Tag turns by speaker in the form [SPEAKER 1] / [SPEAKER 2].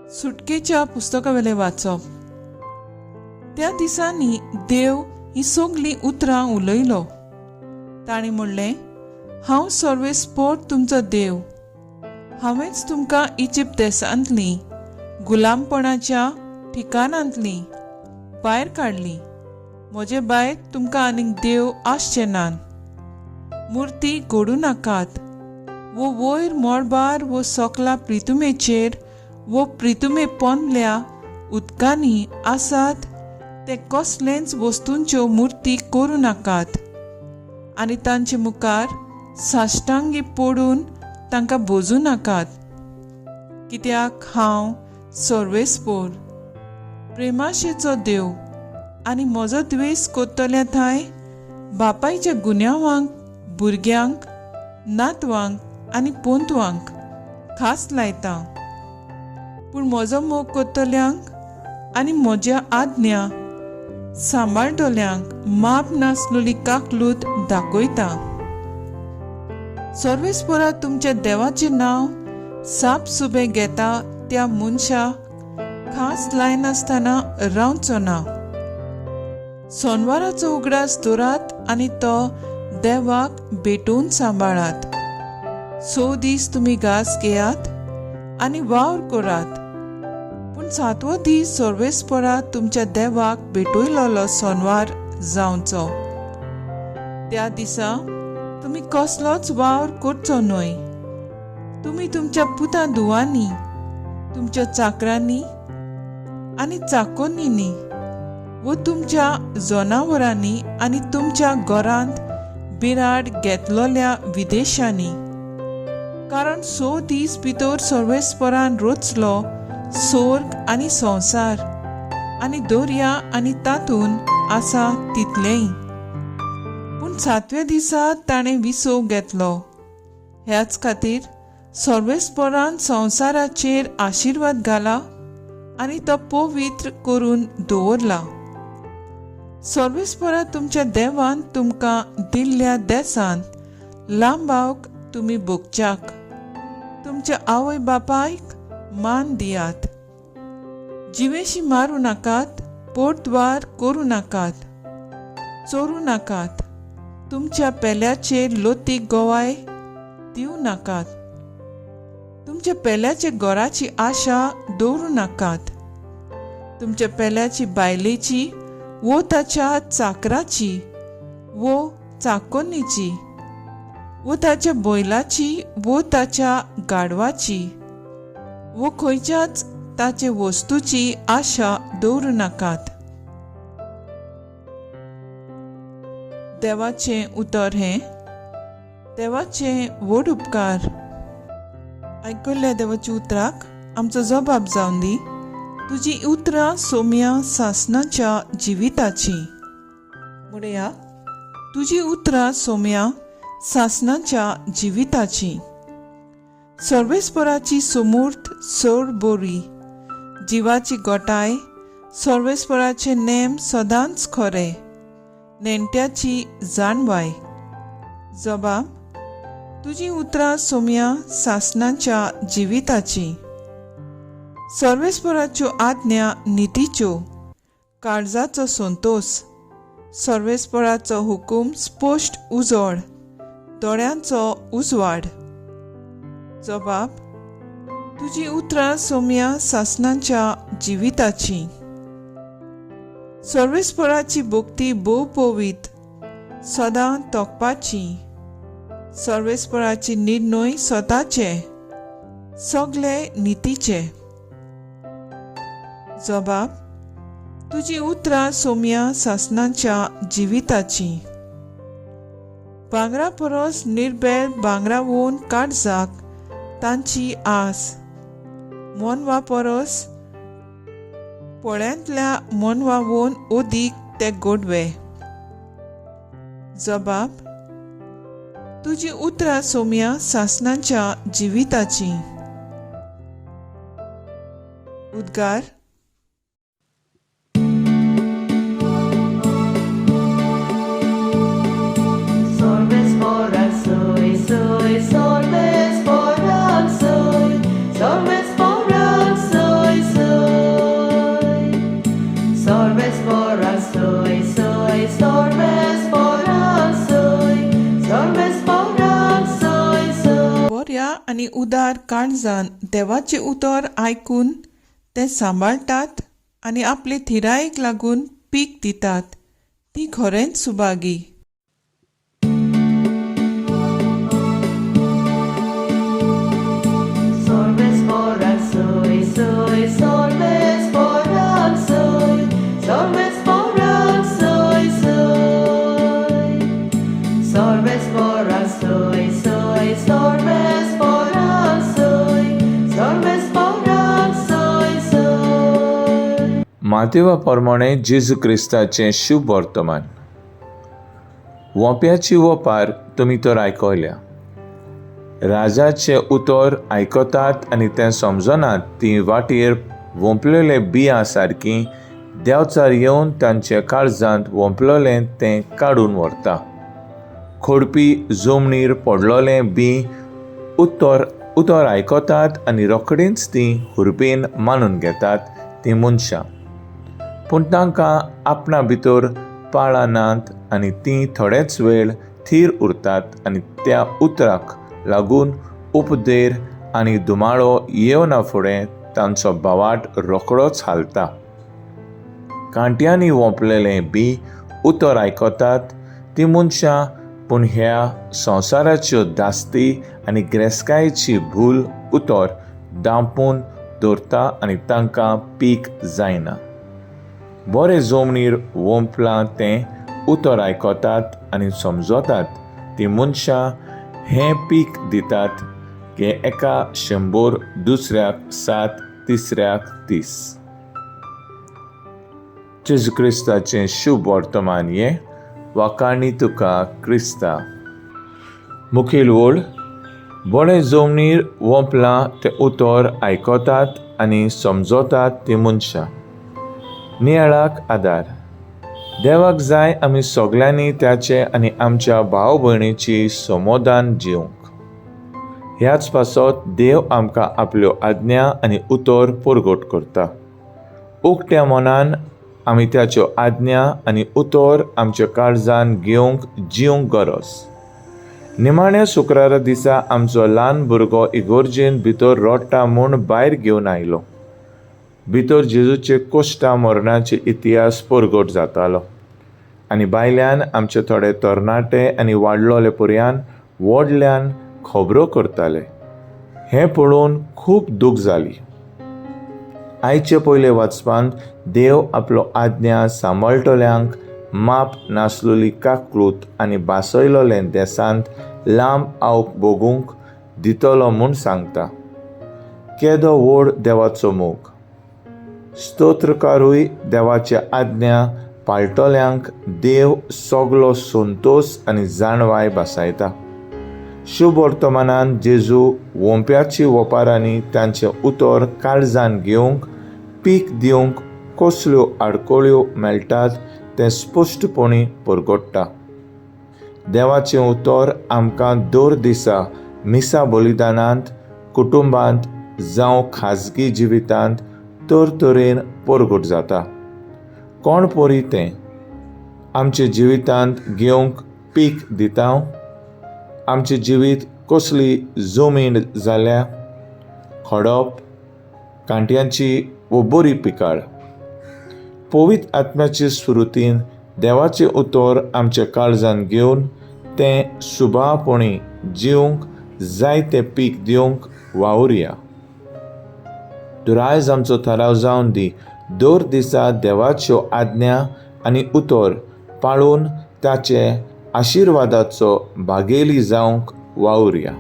[SPEAKER 1] सुटकेच्या पुस्तकावेलें वाचप. त्या दिसांनी देव हीं सगलीं उतरां उलयलो. ताणें म्हणलें, हांव सर्वेस्पोर तुमचो देव. हांवेंच तुमकां इजिप्त देशांतली गुलामपणाच्या ठिकाणांतली भायर काडली. म्हजे भायर तुमकां आनीक देव आसचे नात. मुर्ती घडूं नाकात वो वयर मळबार वो सकला प्रितुमेचेर वो प्रितुमे पोंदल्या उदकांनी आसात ते कसलेंच वस्तूंच्यो मुर्ती करूं नाकात आनी तांचे मुखार साश्टांगी पडून तांकां भोजूं नाकात. कित्याक हांव सर्वेस्पोर प्रेमाशेचो देव आनी म्हजो द्वेस कोत्तल्या थंय बापायच्या गुन्यांवांक भुरग्यांक नातवांक आनी पोंतवांक खास लायता. पूण म्हजो मोग कोत्तल्यांक आनी म्हज्या आज्ञा सांबाळटल्यांक माप नासलेली काकलूत दाखयता. सर्वेस्पोरा तुमच्या देवाचें नांव साप सुबें घेता त्या मनशा खास लायनासतना रावचो ना. सोनवाराचो उगडास दवरात आनी तो देवाक भेटोवन सांबाळात. 6 दीस तुमी घास घेयात आनी वावर करात, पूण 7वो दीस सर्वेस्पोरा तुमच्या देवाक भेटयलोलो सोनवार जावचो. त्या दिसा तुमी कसलोच वावर करचो न्हय. तुमी तुमच्या पुतां धुवांनी, तुमच्या चाकरांनी आनी चाकोन्नींनी वो तुमच्या जनावरांनी आनी तुमच्या घरांत बिराड घेतलोल्या विदेशांनी. कारण 6 दीस भितर सर्वेस्परान रचलो स्वर्ग आनी संवसार आनी दर्या आनी तातूंत आसा तितलेंय. पूण 7व्या दिसा ताणें विसव घेतलो. ह्याच खातीर सर्वेस्परान संवसाराचेर आशिर्वाद घाला आनी तो पवित्र करून दवरला. सर्वेस्परा तुमच्या देवान तुमकां दिल्ल्या देसांत लांबावक तुमी भोगच्याक तुमच्या आवय बापायक मान दियात. जिवेशी मारूं नाकात, पोटद्वार करूं नाकात, चोरूं नाकात, तुमच्या पेल्याचेर लोतीक गोवाय दिवं नाकात, तुमच्या पेल्याच्या घराची आशा दवरूं नाकात, तुमच्या पेल्याची बायलेची वो ताच्या चाकराची वो चाकोन्नीची वो ताच्या बैलाची वो ताच्या गाडवाची वो खंयच्याच ताचे वस्तूची आशा दवरूं नाकात. देवाचें उतर हें देवाचें व्हड उपकार. आयकल्ल्या देवाच्या उतराक आमचो जबाब जावन दी. तुजी उतरां सोम्या सासणाच्या जिविताची. म्हणया, तुजी उतरां सोम्या सासणाच्या जिविताची. सर्वेस्पराची सुमूर्त चड बरी, जिवाची गोटाय. सर्वेस्पराचे नेम सदांच खरे, नेणट्याची जाणवाय. जबाब, तुजी उतरां सोम्या सासणाच्या जिविताची. सर्वेस्पराच्यो आज्ञा नितीच्यो, काळजाचो संतोस. सर्वेस्पराचो हुकूम स्पश्ट उजळ, दोळ्यांचो उजवाड. जबाब, तुजी उतरां सोम्या सासणाच्या जिविताची. सर्वेस्पराची भक्ती भोव पवित्र, सदां तोखपाची. सर्वेस्पराची निर्णय स्वताचे, सगळे नितीचे. जबाब, तुजी उतरां सोम्या सासणाच्या जिविताची. भांगरा परस निर्बेळ भांगरावून काळजाक तांची आस. मोनवा परस पोळ्यांतल्या मोनवावून अदीक ते गोडवे. जबाब, तुजी उतरां सोम्या सासणाच्या जिविताची. उद्गार.
[SPEAKER 2] Soy, soy, solves por soy, solves por soy,
[SPEAKER 1] आनी उदार काळजान देवाचें उतर आयकून तें सांबाळटात आनी आपले थिरायेक लागून पीक दितात तीं खरेंच Subhagi.
[SPEAKER 2] Solves soy, soy, solves soy, solves soy, soy. Solves soy, soy, solves soy, solves soy, soy.
[SPEAKER 3] मातेवा प्रमाणे जेजू क्रिस्ताचें शुभ वर्तमान. वोंप्याची वोपार तुमी तर आयकल्या. राजाचें उतर आयकतात आनी तें समजनात ती वाटेर वोंपलेले बियां सारकी देंवचार येवन तांच्या काळजांत वोंपलोलें तें काडून व्हरता. खोडपी जमनीर पडलोलें बी उतर उतर आयकतात आनी रोखडींच तीं हुर्बेन मानून घेतात तीं मनशां, पूण तांकां आपणा भितर पाळां नात आनी तीं थोडेच वेळ थीर उरतात आनी त्या उतराक लागून उपदेर आनी धुमाळो येवना फुडें तांचो भावाट रोखडोच हालता. कांट्यांनी वोंपलेलें बी उतर आयकतात ती मनशां, पूण ह्या संवसाराच्यो दास्ती आनी ग्रेस्कायेची भूल उतर दांपून दवरता आनी तांकां पीक जायना. बरे जमनीर वोंपलां तें उतर आयकतात आनी समजतात ती मनशां हें पीक दितात की एका 100, दुसऱ्याक 7, तिसऱ्याक 30. जेजू क्रिस्ताचें शुभ वर्तमान हें. वाखाणी तुका क्रिस्ता. मुखेल ओळ. बरें जमनीर वोंपलां तें उतर आयकतात आनी समजतात ती मनशां. नियाळाक आदार. देवाक जाय आमी सगल्यांनी ताचे आनी आमच्या भाव भयणीची समाधान जिवंक. ह्याच पासत देव आमकां आपल्यो आज्ञा आनी उतर परगट करता. उकत्या मनान आमी ताच्यो आज्ञा आनी उतर आमच्या काळजान घेवंक जिवंक गरज. निमाण्या शुक्रारा दिसा आमचो ल्हान भुरगो इगोर्जेन भितर रडटा म्हूण भायर घेवन आयलो. भितर जेजूचे कोश्टा मरणाचे इतिहास परगट जातालो आनी भायल्यान आमचे थोडे तरणाटे आनी वाडलोले पर्यान व्हडल्यान खबरो करताले. हें पळोवन खूब दूख जाली. आयचे पयले वाचपांत देव आपलो आज्ञा सांबाळटल्यांक माप नासलोली काकूत आनी बासयलोलें देसांत लांब आवक भोगूंक दितलो म्हूण सांगता. केदो व्हड देवाचो मोग! स्तोत्रकारूय देवाच्या आज्ञा पाळटल्यांक देव सगलो संतोश आनी जाणवाय भासायता. शुभ वर्तमानान जेजू वोंप्याची वोपारांनी तांचें उतर काळजान घेवंक पीक दिवंक कसल्यो आडकळ्यो मेळटात तें स्पश्टपणी परगट्टा. देवाचें उतर आमकां दर दिसा मिसा बलिदानांत, कुटुंबांत जावं खाजगी जिवितांत तरतरेन परगट जाता. कोण परी तें आमच्या जिवितांत घेवंक पीक दिता? आमचें जिवीत कसली जमीन जाल्या, खडप, कांट्यांची वो बरी पिकाळ? पवित्र आत्म्याचे स्फुर्तीन देवाचें उतर आमच्या काळजान घेवन तें सुभावपणी जिवंक जायतें पीक दिवंक वावुरया. तर आयज आमचो थाराव जावन दी, दर दिसा देवाच्यो आज्ञा आनी उतर पाळून ताचे आशिर्वादाचो भागेली जावंक वावुरया.